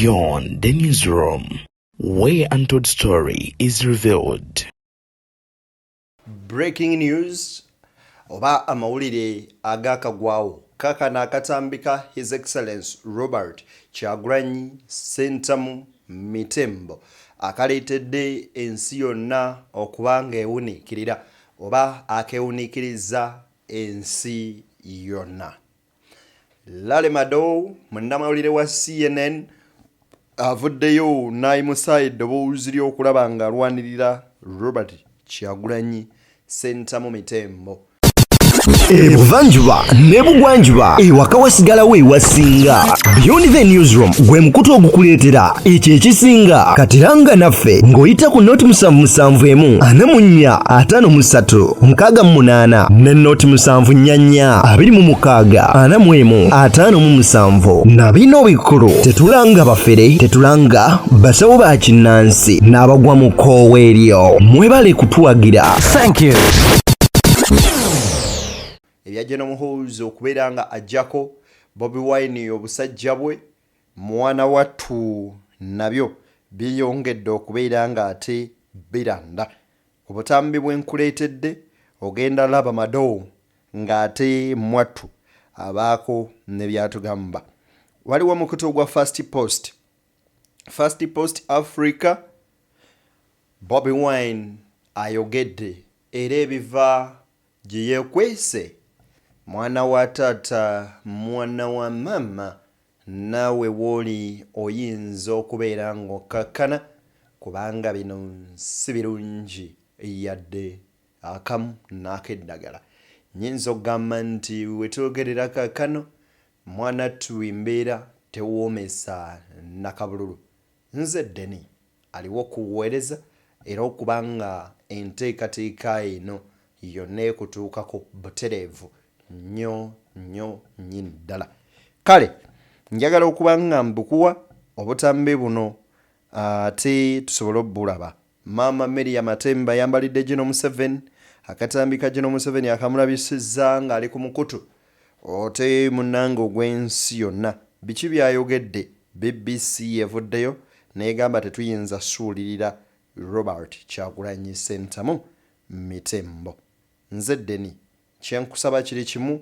Beyond the Newsroom, where untold story is revealed. Breaking news oba amawulire agakagwawo kakano akatambika His Excellence Robert Kyagulanyi Ssentamu Mitembo akaleetedde ensi yonna okuba ng'ewuniikirira oba akewuniikiriza ensi yonna. Larry Madowo munnamawulire wa CNN avuddeyo n'ayimusa eddoboozi ly'okulaba ng'alwanirira Robert Kyagulanyi Ssentamu Mitembo. Ebuvanjuba n'ebugwanjuba ewaka wasigalawo ewasinga. Beyond the Newsroom gwe mukutu ogukuleetera ekyo ekisinga. Katiranga naffe ng'oyita ku noti 771 44 53 68 ne noti 744 26 41 57. Na bino bikulu, tetulanga bafere, tetulanga basawo ba kinnansi n'abagwa mu kkoowa eryo. Mwebale kutuwagira. Thank you. Ebya General Muhoozi okubeera nga ajjako Bobi Wine obusajja bwe mwana wattu nabyo byeyongedde okubeera nga ate biranda. Ku butambi bwe nkuleetedde ogenda laba Madowo ng'ate mwattu abaako ne by'atugamba. Waliwo omukutu ogwa First Post, First Post Africa, Bobi Wine ayogedde era ebiva gye yeekwese mwana wa taata mwana wa maama naawe w'oli oyinza okubeera ng'okkakkana kubanga bino si birungi yadde akamu n'akeddagala. Nnyinza okugamba nti we twogerera kaakano mwanattu embeera tewoomesa nakabululu. Nze Deni aliwo okuweereza era okuba nga enteekateeka eno yonna ekutuukako butereevu nnyo nnyo nnyini ddala. Kale njagala okuba nga mbukuwa obutambi buno ate tusobole obulaba. Maama Miria Matembe ayambalidde General Museveni. Akatambi ka General Museveni akamulabisizza ng'ali ku mukutu ote munnange ogw'ensi yonna. Biki by'ayogedde? BBC evuddeyo n'egamba tetuyinza suulirira Robert Kyagulanyi Ssentamu Mitembo. Nze Deni, kye nkusaba kiri kimu,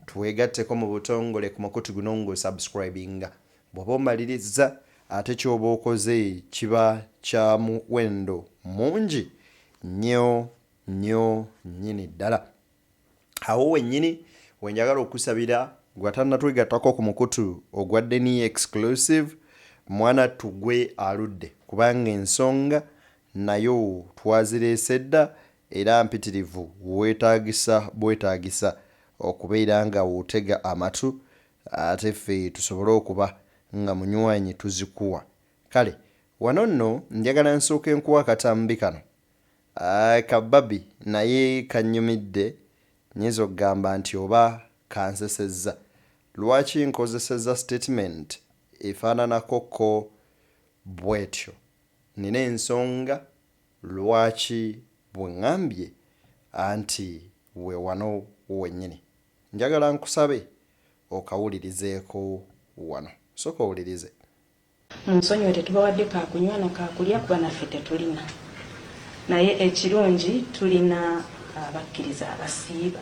twegatteko mu butongole ku mukutu guno ng'osubscribinga. Bw'oba omalirizza ate ky'oba okoze kiba kya muwendo mungi nnyo nnyo nnyini ddala. Awo wennyini we njagala okukusabira gwe atannatwegattako ku mukutu ogwa Deni Exclusive, mwanattu gwe aludde kubanga ensonga nayo twazireese dda era mpitirivu weetaagisa bwetaagisa okubeera nga otega amatu ate ffe tusobole okuba nga munywanyi tuzikuwa. Kale wano nno njagala nsooke nkuwe akatambi kano ka Barbie naye kannyumidde nnyinza okugamba nti oba kansesezza. Lwaki nkozesezza sitatimenti efaananako ko bw'etyo? Nnina ensonga lwaki bwe ŋŋambye anti we wano wennyini. Njagala nkusabe okawulirizeeko wano. Sooka owulirize. Munsonyiwe tetubawadde kakunywa na kakulya kuba naffe tetulina, naye ekirungi tulina abakkiriza abasiiba.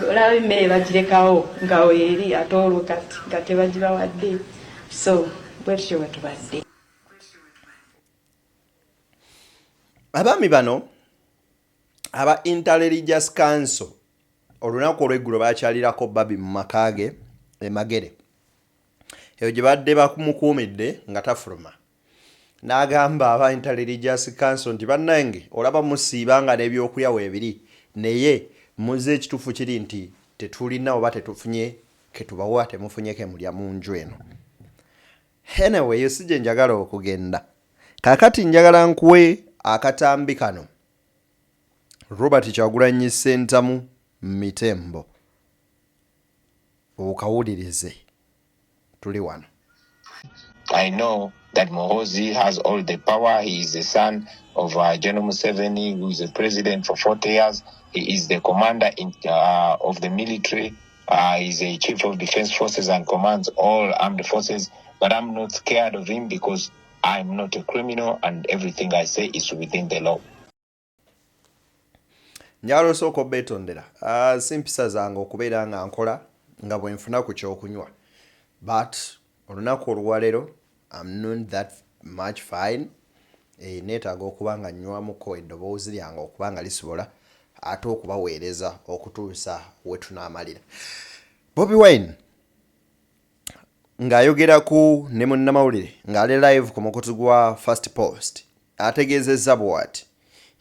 Olaba emmere bagirekawo nga weeri ate olwo kati nga tebagibawadde, so bwetutyo bwe tubadde. Abaami bano aba Interreligious Council olunaku olw'eggulo bakyalirako Barbie mu maka ge e Magere eyo gye badde bamukuumidde nga tafuluma, n'agamba aba Interreligious Council nti bannange olaba musiiba nga n'ebyokulya weebiri naye muze ekituufu kiri nti tetulina oba tetufunye ketubawa, temufunye kemulya mu nju eno. Anyway, eyo si gye njagala okugenda. Kaakati njagala nkuwe akatambi kano Robert Kyagulanyi Ssentamu Mitembo okawulirize. Tuli wano. I know that Muhoozi has all the power. He is the son of General Museveni, who is the president for 40 years. He is the commander of the military. He's a chief of defense forces and commands all armed forces. But I'm not scared of him because I'm not a criminal and everything I say is within the law. Njagala osooka obeetondera. Ah, si mpisa zange okubeera nga nkola nga bwe nfuna ku kyokunywa, but olunaku olwaleero I'm not that much fine. Neetaaga okuba nga nnywamuko eddoboozi lyange okuba nga lisobola ate okubaweereza okutuusa we tunaamalira. Bobi Wine ng'ayogerako ne munnamawulire ng'ali live ku mukutu gwa First Post ategeezezza bw'ati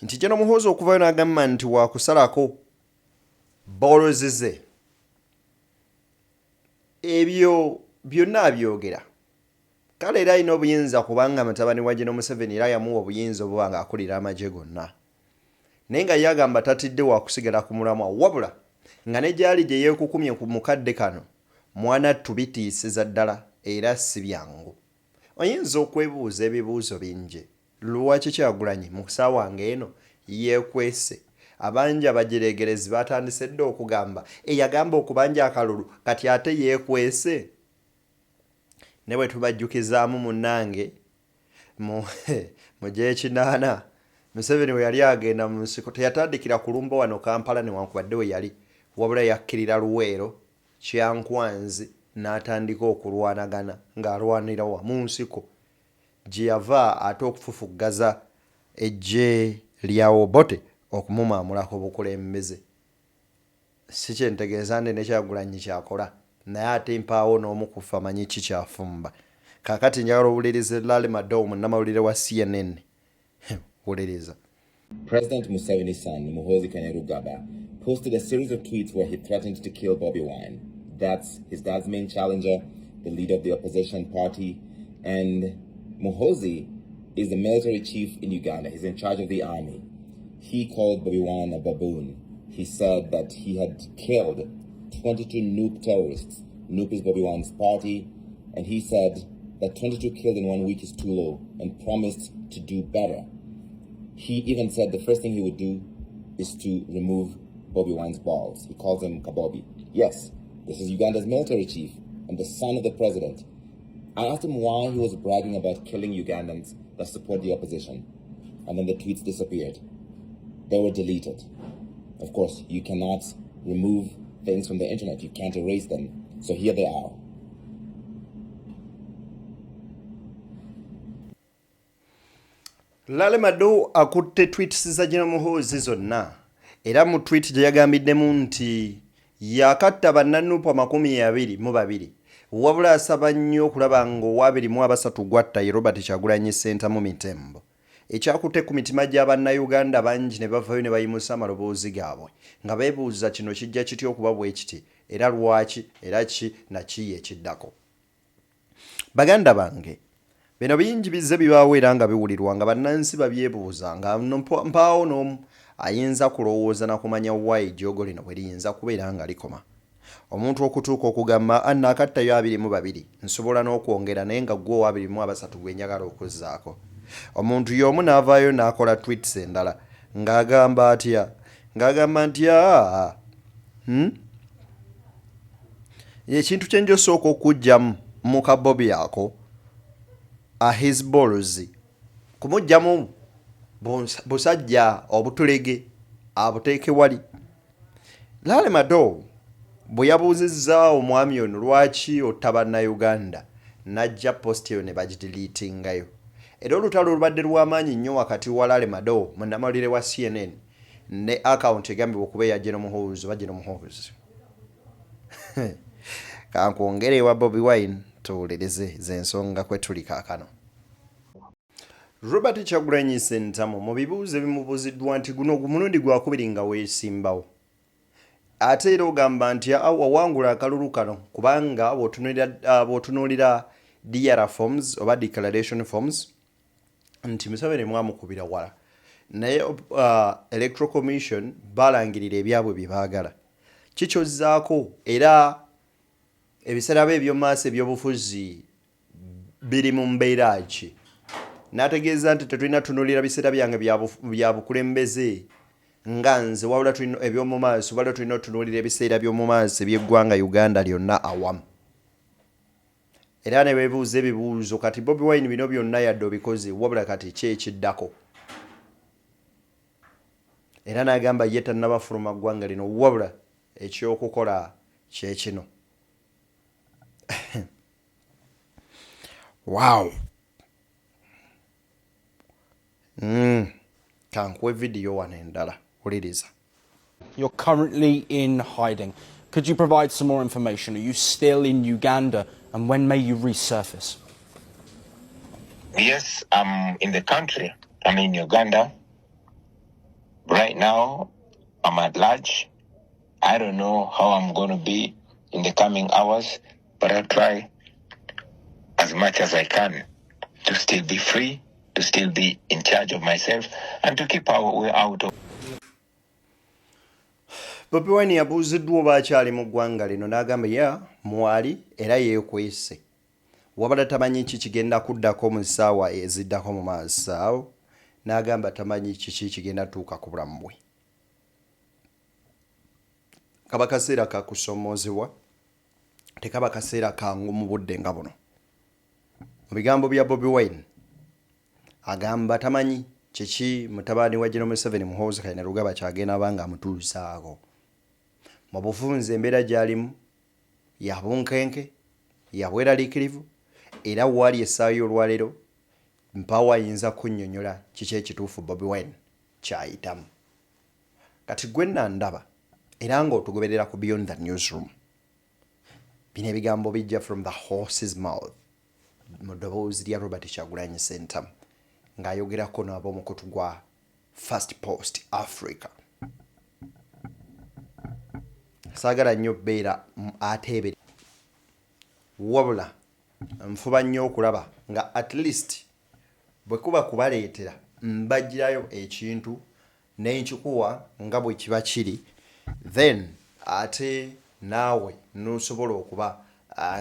nti General Muhoozi okuvayo n'agamba nti waakusalako balls ze, ebyo byonna abyogera. Kale era alina obuyinza kubanga mutabani wa General Museveni era yamuwa obuyinza obuba ng'akulira amagye gonna. Naye nga ye agamba tatidde waakusigala ku mulamwa, wabula nga ne gy'ali gye yeekukumye ku mukadde kano mwanattu bitiisiza ddala era si byangu. Oyinza okwebuuza ebibuuzo bingi lwaki Kyagulanyi mu ssaawa ng'eno yeekwese. Abangi abajereegerezi baatandise dda okugamba eyagamba okubanja akalulu kati ate yeekwese. Ne bwe tubajjukizaamu munnange mu gy'ekinaana Museveni bwe yali agenda mu nsiko teyatandikira kulumba wano Kampala newankubadde we yali, wabula yakkirira Luweero, Kyankwanzi n'atandika okulwanagana ng'alwanira wa? Mu nsiko gye yava ate okufufuggaza eggye lya Obote okumumaamula ku bukulembeze. Si kye ntegeeza nti ne Kyagulanyi ky'akola naye ate mpaawo n'omu ku ffe amanyi ki ky'afumba. Kaakati njagala owulirize Larry Madowo munnamawulire wa CNN. Wuliriza. President Museveni's son, Muhoozi Kainerugaba, posted a series of tweets where he threatened to kill Bobi Wine. That's his dad's main challenger, the leader of the opposition party. And Muhoozi is the military chief in Uganda. He's in charge of the army. He called Bobi Wine a baboon. He said that he had killed 22 NUP terrorists. NUP is Bobi Wine's party. And he said that 22 killed in 1 week is too low and promised to do better. He even said the first thing he would do is to remove Bobi Wine's balls. He calls him Kabobi. Yes, this is Uganda's military chief and the son of the president. I asked him why he was bragging about killing Ugandans that support the opposition. And then the tweets disappeared. They were deleted. Of course, you cannot remove things from the internet. You can't erase them. So here they are. Larry Madowo akutte tweets za General Muhoozi zonna era mu tweet gye yagambiddemu nti yakatta bannanupu 22 wabula asaba nnyo okulaba ng'owa 23 gwatta ye Robert Kyagulanyi Ssentamu Mitembo, ekyakutte ku mitima gya bannayuganda bangi ne bavayo ne bayimusa amaloboozi gaabwe nga beebuuza kino kijja kitya okuba bwe kiti era lwaki era ki na ki ekiddako. Baganda bange, bino bingi bizze bibaawo era nga biwulirwa nga bannansi babyebuuza nga mpaawo n'omu ayinza kulowooza na kumanya wa ejjoogo lino bwe liyinza kubeera nga likoma. Omuntu okutuuka okugamba a nnaakattayo 22 nsobola n'okwongera naye nga ggwe owa 23 gwe njagala okuzzaako. Omuntu y'omu n'avaayo n'akola tweets endala ng'agamba atya? Ng'agamba nti aa hmm? Ekintu kye nja osooka okuggyamu mu kabobi ako a his balls kumuggyamu busajja obutulege abuteeke wali. Larry Madowo bwe yabuuzizza omwami ono lwaki otta Bannayuganda n'aggya post eyo ne bagidiliitingayo. Era olutalo lubadde lw'amaanyi nnyo wakati wa Larry Madowo munnamawulire wa CNN ne akawunti egambibwa okuba eya General Muhoozi oba General Muhoozi. Kankwongere ewa Bobi Wine tuwulirize z'ensonga kwe tuli kaakano. Robert Kyagulanyi Ssentamu mu bibuuzo ebimubuuziddwa nti guno mulundi gwakubiri nga weesimbawo ate era ogamba nti wawangula akalulu kano kubanga bw'otunuulira DR forms oba declaration forms nti Museveni mwamukubira wala naye Electoral Commission balangirira ebyabwe bye baagala kikyozzaako era ebiseera bye eby'omu maaso ebyobufuzi biri mu mbeera ki, n'ategeeza nti tetulina tunuulira biseera byange bya bukulembeze. nga nze wabula tulina eby'omu maaso wabula tulina otunuulira ebiseera by'omu maaso eby'eggwanga Uganda lyonna awamu. Era ne beebuuza ebibuuzo kati Bobi Wine bino byonna yadde obikoze wabula kati ki ekiddako? Era n'agamba ye tannaba fuluma ggwanga lino wabula eky'okukola kye kino. Wow! Kankuwe vidiyo wano endala wuliriza. You're currently in hiding. Could you provide some more information? Are you still in Uganda and when may you resurface? Yes, I'm in the country. I'm in Uganda. Right now, I'm at large. I don't know how I'm going to be in the coming hours, but I'll try as much as I can to still be free, to still be in charge of myself, and to keep our way out of Bobi Wine yabuuziddwa oba akyali mu ggwanga lino n'agamba ya mwali era yeekwese wabula tamanyi ki kigenda kuddako mu ssaawa eziddako mu maaso awo n'agamba tamanyi kiki kigenda tuuka ku bulamu bwe. Kaba kaseera ka kusoomoozebwa, tekaba kaseera kangu mu budde nga buno. Mu bigambo bya Bobi Wine agamba tamanyi kiki mutabani wa General Museveni Muhoozi Kainerugaba ky'agenda aba ng'amutuusaako. Mu bufunze embeera gy'alimu ya bunkenke, ya bweraliikirivu era waali essaawa y'olwaleero mpaawo ayinza kunnyonnyola kiki ekituufu Bobi Wine ky'ayitamu. Kati gwe nandaba era ng'otugoberera ku Beyond the Newsroom, bino ebigambo bijja from the horse's mouth mu ddoboozi lya Robert Kyagulanyi Ssentamu ng'ayogerako n'ab'omukutu gwa First Post Africa. Saagala nnyo beera ateebere wabula nfuba nnyo okulaba nga at least bwe kuba kubaleetera mbagirayo ekintu ne nkikuwa nga bwe kiba kiri, then ate naawe n'osobola okuba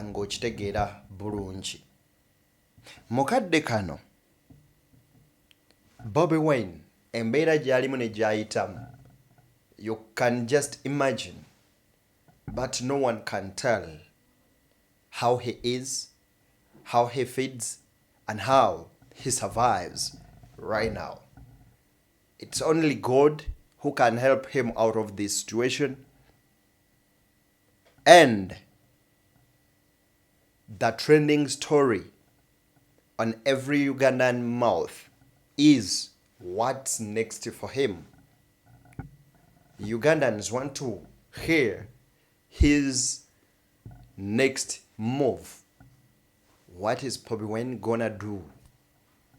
ng'okitegeera bulungi. Mu kadde kano Bobi Wine embeera gy'alimu ne gy'ayitamu, you can just imagine, but no one can tell how he is, how he feeds and how he survives right now. It's only God who can help him out of this situation. And the trending story on every Ugandan mouth is what's next for him. Ugandans want to hear his next move. What is Bobi Wine gonna do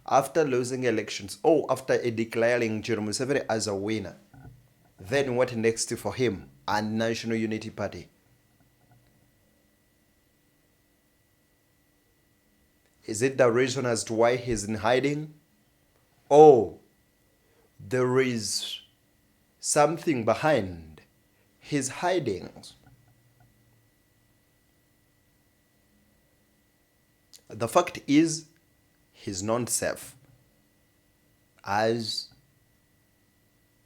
after losing elections or after declaring General Museveni as a winner? Then what next for him and National Unity Party? Is it the reason as to why he's in hiding? Or there is something behind his hidings? The fact is, he's not safe as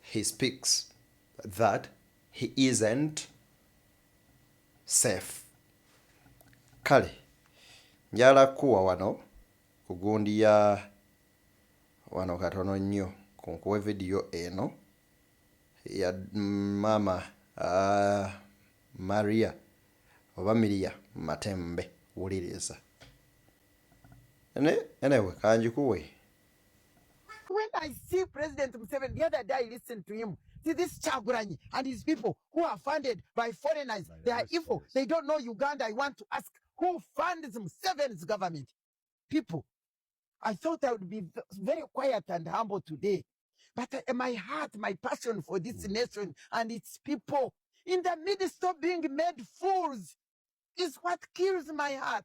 he speaks that he isn't safe. Kale njagala kukuwa wano ku gundi ya wano katono nnyo kunkuwe vidiyo eno ya maama Maria oba Miria Matembe. Wuliriza anyway kanjikuwe. When I see President Museveni, the other day I listened to him. See this Kyagulanyi and his people who are funded by foreigners, they are evil. They don't know Uganda. I want to ask, who funds Museveni's government? People. I thought I would be very quiet and humble today. But my heart, my passion for this nation and its people, in the midst of being made fools, is what kills my heart.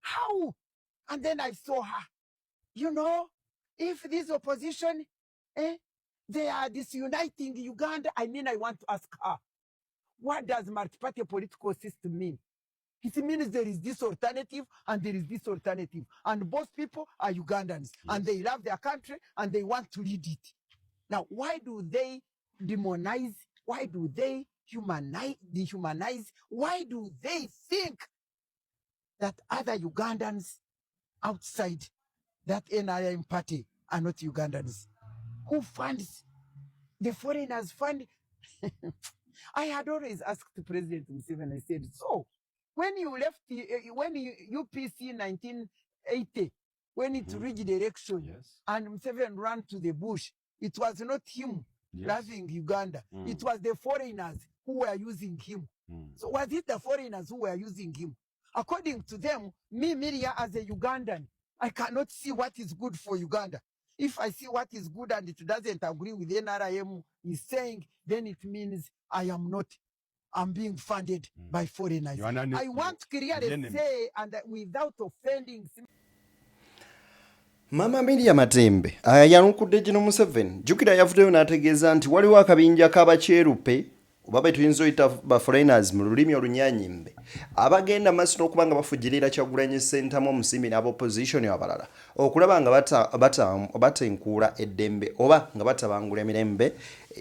How? And then I saw her. You know, if this opposition, they are disuniting Uganda, I mean, I want to ask her, what does multi-party political system mean? It means there is this alternative and there is this alternative. And both people are Ugandans and they love their country and they want to lead it. Now, why do they demonize? Why do they humanize, dehumanize? Why do they think that other Ugandans outside that NRM party are not Ugandans? Who funds the foreigners fund? I had always asked President Museveni, I said, so when you left, when you, UPC 1980, when it reached the election and Museveni ran to the bush, it was not him loving Uganda. It was the foreigners who were using him. So was it the foreigners who were using him? According to them, me, Miria, as a Ugandan, I cannot see what is good for Uganda. If I see what is good and it doesn't agree with NRM is saying, then it means I am not, I'm being funded by foreigners. You are an- I want to clearly the enemy. say, and without offending Maama Miria Matembe ayanukudde General Museveni. Jjukira yavuddeyo n'ategeeza nti waliwo akabinja k'abakyerupe oba be tuyinza oyita ba foreigners mu lulimi olunyanyimbe abagenda maaso n'okuba nga bafujjirira Kyagulanyi Ssentamu omusimbi n'aba opposition abalala okulaba nga batenkuula eddembe oba nga batabangula emirembe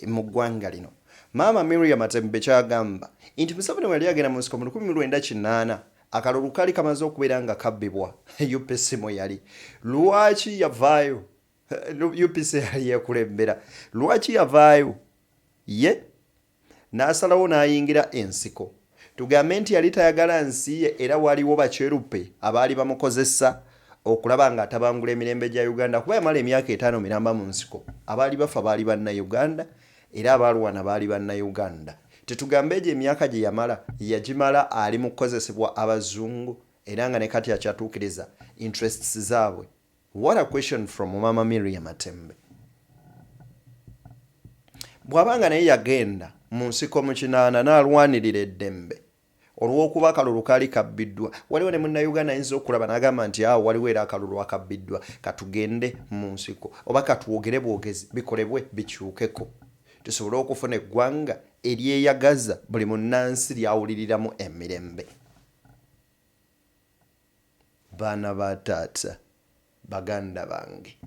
mu ggwanga lino. Maama Miria Matembe kyagamba nti Museveni bwe yali agenda mu nsiko mu 1980 akalulu kaali kamaze okubeera nga kabbibwa UPC mwe yali. Lwaki yavaayo? UPC yali yekulembera. Lwaki yavaayo ye n'asalawo n'ayingira ensiko? Tugambe nti yali tayagala nsi ye era waliwo bakyerupe abaali bamukozesa okulaba ng'atabangula emirembe gya Uganda kuba yamala emyaka 5 miramba mu nsiko. Abaali bafa baali Bannayuganda era abaalwana baali Bannayuganda. Tetugambe egyo emyaka gye yamala yagimala ali mu kukozesebwa abazungu era nga ne kati akyatuukiriza interests zaabwe. What a question from Mama Miria Matembe. Bw'aba nga naye yagenda mu nsiko mu 80 n'alwanirira eddembe olw'okuba akalulu kaali kabbiddwa, waliwo ne Munnayuganda ayinza okulaba n'agamba nti awo waliwo era akalulu akabbiddwa, katugende mu nsiko oba katwogere bwogezi bikolebwe bikyukeko tusobole okufuna eggwanga eryeyagaza buli munnansi lyawuliriramu emirembe. Baana ba taata, baganda bange,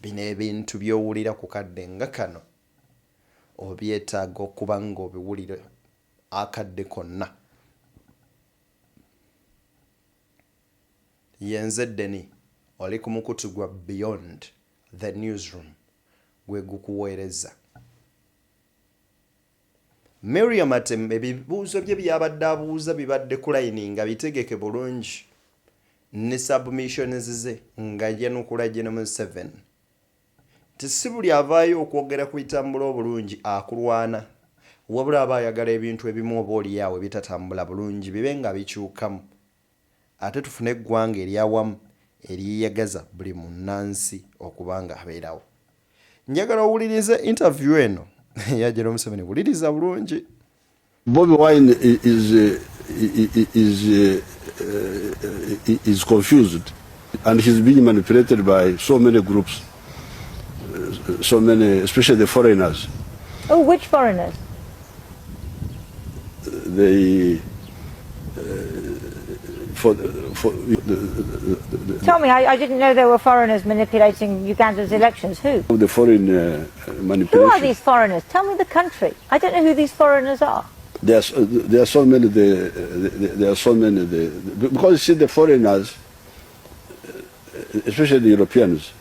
bino ebintu by'owulira ku kadde nga kano obyetaaga okuba ng'obiwulira akadde konna. Yenze Deni, oli ku mukutu gwa Beyond the Newsroom gwe gukuweereza. Miria Matembe ebibuuzo bye by'abadde abuuza bibadde ku layini nga bitegeke bulungi ne submissions ze nga yanukula General Museveni nti si buli avaayo okwogera ku bitambula obulungi akulwana, wabula aba ayagala ebintu ebimu oba olyawo ebitatambula bulungi bibe nga bikyukamu ate tufune eggwanga eryawamu eryeyagaza buli munnansi okuba nga abeerawo. Njagala owulirize interview eno eya General Museveni, wuliriza bulungi. Bobi Wine is confused and he's being manipulated by so many groups, so many, especially the foreigners. Oh, which foreigners? They, for the Tell me, I didn't know there were foreigners manipulating Uganda's elections. Who? The foreign manipulation. Who are these foreigners? Tell me the country. I don't know who these foreigners are. There are so many. There are so many. Because you see, the foreigners, especially the Europeans.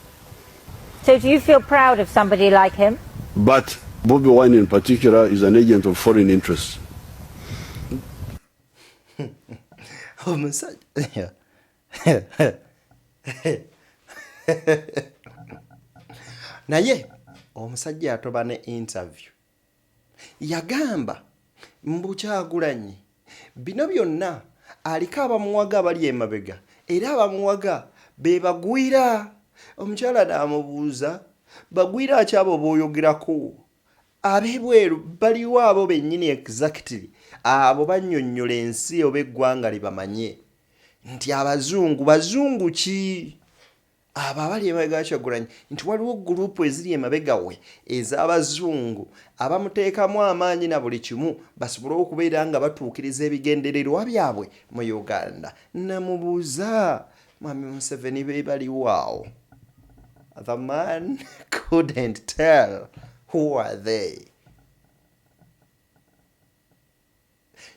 So do you feel proud of somebody like him? But Bobi Wine in particular is an agent of foreign interests. Omusajja naye omusajja atoba ne interview yagamba mbu Kyagulanyi bino byonna aliko abamuwaga abali emabega era abamuwaga be bagwira. Omukyala n'amubuuza, bagwira ki abo b'oyogerako? Ab'ebweru baliwo abo bennyini exactly abo bannyonnyola ensi oba eggwanga libamanye nti abazungu bazungu ki abo abali emabega wa Kyagulanyi, nti waliwo gurupu eziri emabega we ez'abazungu abamuteekamu amaanyi na buli kimu basobole okubeera nga batuukiriza ebigendererwa byabwe mu Uganda. Namubuuza, Mwami Museveni, be baliwo awo? The man couldn't tell who are they.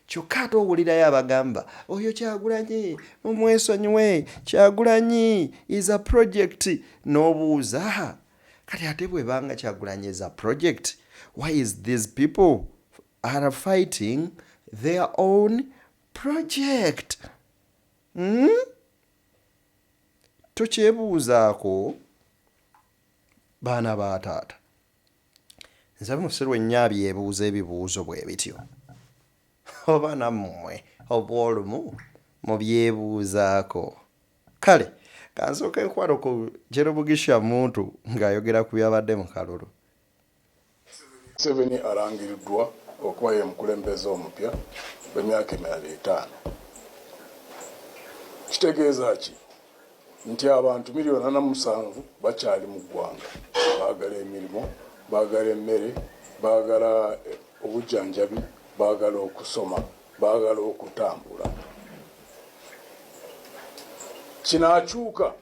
Kyokka ate owulirayo abagamba oyo Kyagulanyi mumwesonyiwe, Kyagulanyi is a project. N'obuuza kati ate bwebanga Kyagulanyi is a project, why is these people are fighting their own project? Hmm? Tokyebuuzaako baana ba taata. Nze musiru ennyo abyebuuza ebibuuzo bwe bityo. Oba nammwe obw'olumu mubyebuuzaako. Kale kansooke nkwano ku General Mugisha Muntu ng'ayogera ku byabadde mu kalulu. Museveni alangiriddwa okuba ye mukulembeze omupya w'emyaka emirala etaano. Kitegeeza ki? Nti abantu 47,000,000 bakyali mu ggwanga, baagala emirimu, baagala emmere, baagala obujjanjabi, baagala okusoma, baagala okutambula. Kinaakyuka?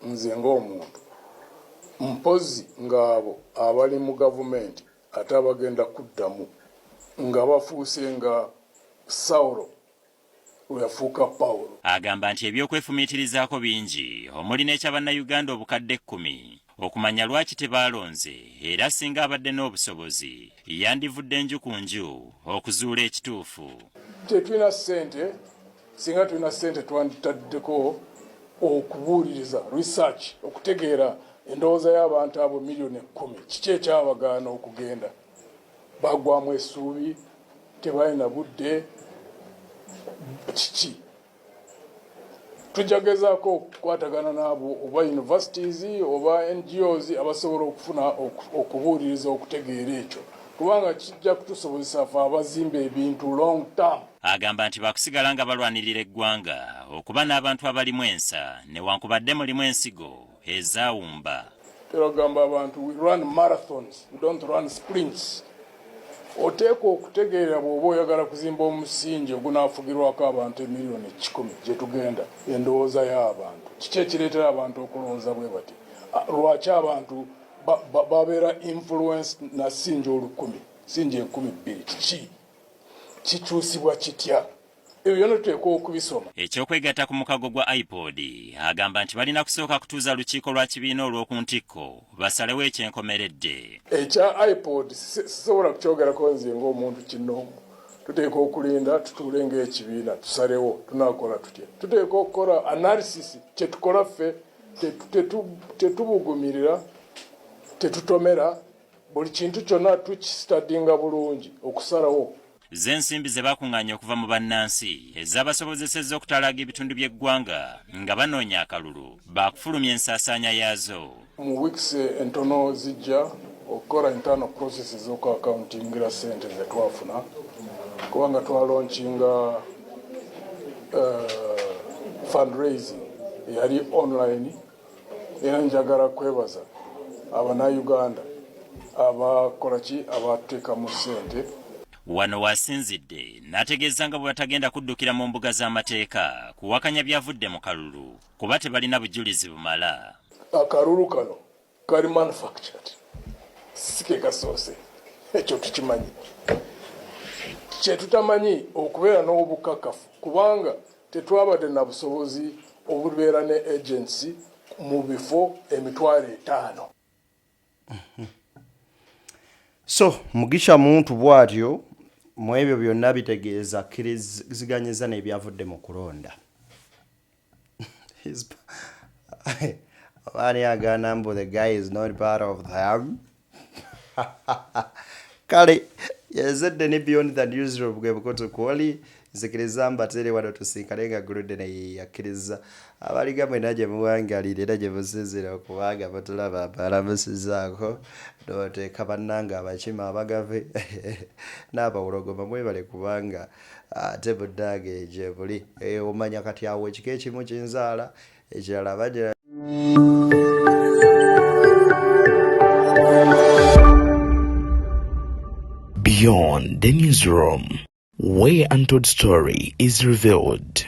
Nze ng'omuntu, mpozzi ng'abo abali mu gavumenti ate abagenda kuddamu nga bafuuse nga Saulo lwe yafuuka Pawulo. Agamba nti eby'okwefumiitirizaako bingi omuli n'ekya Bannayuganda 100,000 okumanya lwaki tebaalonze era singa abadde n'obusobozi yandivudde nju ku nju okuzuula ekituufu. Tetulina ssente. Singa tulina ssente twanditaddeko okubuuliriza, research, okutegeera endowooza y'abantu abo 10,000,000. Kiki ekyabagaana okugenda? Bagwamu essuubi? Tebalina budde? Kiki? Tujja gezaako okukwatagana n'abo oba universities oba NGOs abasobola okufuna okubuuliriza okutegeera ekyo, kubanga kijja kutusobozesa ffe abazimba ebintu long term. Agamba nti baakusigala nga balwanirira eggwanga okuba n'abantu abalimu ensa newankubadde mulimu ensigo ezaawumba. Tera kugamba abantu we run marathons, we don't run sprints. Oteekwa okutegeera bw'oba oyagala kuzimba omusingi ogunaafugirwako abantu 100,000,000 gye tugenda, endowooza y'abantu. Kiki ekireetera abantu okulowooza bwe bati? Lwaki abantu babeera influence na sinja olukumi, sinja 2000? Kiki? Kikyusibwa kitya? Ebyo byonna tuteekwa okubisoma. Eky'okwegatta ku mukago gwa IPOD, agamba nti balina kusooka kutuuza lukiiko lwa kibiina olw'oku ntikko basalewo ekyenkomeredde. Ekya IPOD sisobola kukyogerako nze ng'omuntu kinnoomu. Tuteekwa okulinda tutuule ng'ekibiina tusalewo tunaakola tutya. Tuteekwa okukola analysis, kye tukola ffe tetubugumirira, tetutomera, buli kintu kyonna tukisitadinga bulungi okusalawo. Zo ensimbi ze bakung'aanya okuva mu bannansi ezaabasobozesezza okutalaaga ebitundu by'eggwanga nga banoonya akalulu, baakufulumya ensaasaanya yaazo. Mu weeks entono zijja okukola internal processes z'oku accountingira ssente ze twafuna kubanga twalonkinga fundraising eyali online. Era njagala kwebaza Abannayuganda abakola ki abatuteekamu ssente. Wano w'asinzidde n'ategeeza nga bwe batagenda kuddukira mu mbuga z'amateeka kuwakanya byavudde mu kalulu kuba tebalina bujulizi bumala. Akalulu kano kali manufactured, si ke kasoose, ekyo tukimanyi. Kye tutamanyi okubeera n'obukakafu kubanga Tetwabadde na busobozi obubeera ne agents mu bifo 50,000. So Mugisha Muntu bwatyo mu ebyo byonna bitegeeza akkiriziganyiza n'ebyavudde mu kulonda. Oba ani agaana mbu the guy is not part of them. Kale yezedde ne Beyond the Newsroom gwe bukutu kwoli nzikiriza mbatere wano tusinkane nga guludde naye yakkiriza abaliga mwena gye muwangalira era gye musinzira okubanga mutulaba mbalamusizaako noteeka bannange abakima abagave n'abawologoma mwebale kubanga ate munnange gye muli omanya kati awo ekika ekimu kinzaala ekirala bagira. Beyond the Newsroom, where untold story is revealed.